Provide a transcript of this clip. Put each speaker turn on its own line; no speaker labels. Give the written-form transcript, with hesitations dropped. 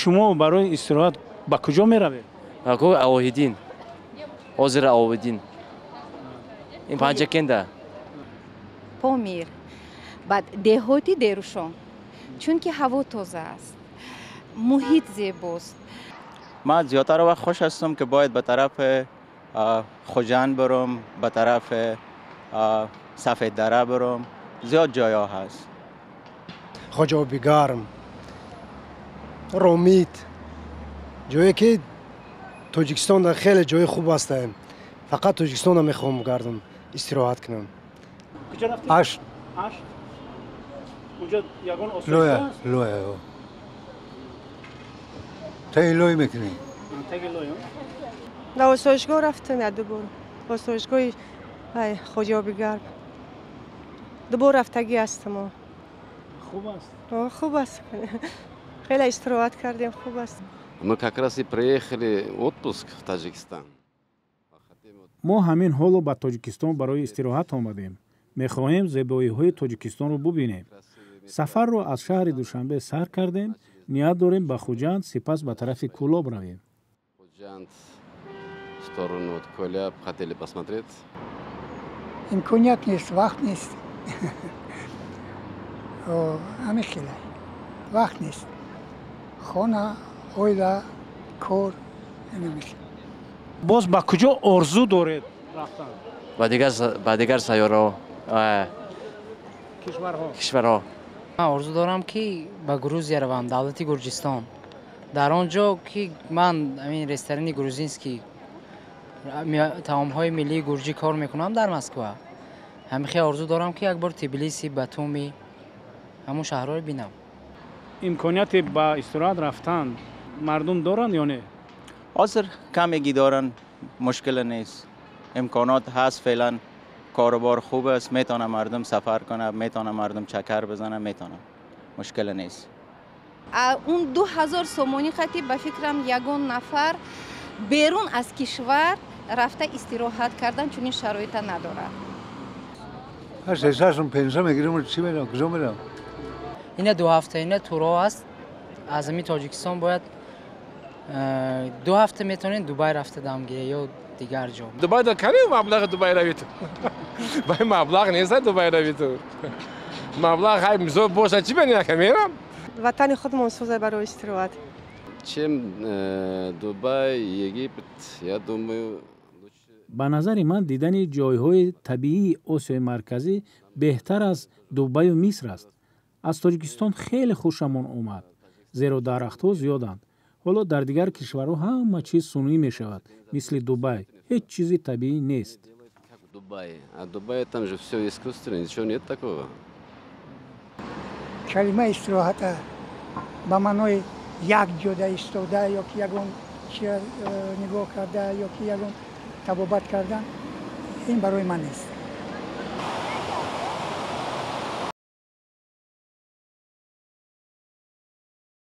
Шумо барои истироҳат ба куҷо меравед?
Ба кӯҳи Алоҳиддин, озеро Алоҳиддин, ин Панҷакенда.
Помир, баъд деҳоти Дерушон, чунки ҳаво тоза аст, муҳит зебост.
Ман зиёдтар вақт хуш ҳастам, ки бояд ба тарафи Хуҷанд барам, ба тарафи Сафеддара барам. Зиёд ҷойҳо ҳаст.
Хоҷаоби Гарм, Ромит, ҷое ки Тоҷикистон хеле ҷои хуб ҳастем. Фақат Тоҷикистонро мехоҳам гардам, истироҳат кунам.
Куҷо рафтед?
Ашт.
Ашт. Унҷо ягон осоишгоҳ аст?
Лоя. Таги лой мекунӣ.
Таги лой.
Дар осоишгоҳ рафтам як ду бор. Осоишгоҳи Хоҷаоби Гарм ду бор рафтагӣ ҳастам.
Хуб аст?
Хуб аст, хеле истироҳат кардем, хуб аст.
Мы как раз и приехали в отпуск в Таджикистан.
Мо ҳамин ҳоло ба Тоҷикистон барои истироҳат омадем. Мехоҳем зебоиҳои Тоҷикистонро бубинем. Сафарро аз шаҳри Душанбе сар кардем. Ният дорем ба Хуҷанд, сипас ба тарафи Кӯлоб равем.
Худжанд, в сторону вот Куляб хотели посмотреть.
Имконият нест, вақт нест, ҳамин хела вақт нест, хона, оила, кор.
Боз ба куҷо орзу доред рафтан?
Ба дигар сайёраҳо.
Кишварҳо.
Кишварҳо.
Ман орзу дорам, ки ба Грузия равам, давлати Гурҷистон. Дар он ҷо ки ман ҳамин ресторани грузинский, таомҳои миллии гурҷӣ кор мекунам дар Москва. Ҳамин хел орзу дорам, ки як бор Тбилиси, Батуми, ҳамон шаҳрҳоро бинам.
Имконияти ба истироҳат рафтан мардум доранд ё не?
Ҳозир камегӣ доранд, мушкил нест, имконот ҳаст. Феълан коробор хуб аст, метавона мардум сафар кунад, метавона мардум чакар бизана, метавона, мушкил нест.
Он 2000 сомонӣ қати, ба фикрам, ягон нафар берун аз кишвар рафта истироҳат кардан чунин шароита надорад.
Сесасум пенса мегирам, чӣ мерам, куҷо мерам?
Ина 2 ҳафта ина турҳо аст. Аз ҳамин Тоҷикистон бояд 2 ҳафта метавонед Дубай рафта дам гиред ё дигар ҷо.
Дубай да кани маблағи Дубай равиту? Бай маблағ нест, Дубай равиту. Маблағ ҳай мисол боша, чӣ бени яка мерам.
Ватани худмон созай барои истироҳат.
Чем Дубай, Египет, я думаю.
Ба назари ман, дидани ҷойҳои табиии Осиёи Марказӣ беҳтар аз Дубаю Миср аст. Аз Тоҷикистон хеле хушамон омад, зеро дарахтҳо зиёданд. Ҳоло дар дигар кишварҳо ҳама чиз сунъӣ мешавад, мисли Дубай, ҳеҷ чизи табиӣ нест.
Дубай. А Дубай, там же все искусственно, ничего нет такого.
Калимаи истироҳата ба маънои як ҷода истода ё ки ягон чи нигоҳ карда, ё ки ягон табобат кардан, ин барои ман нест.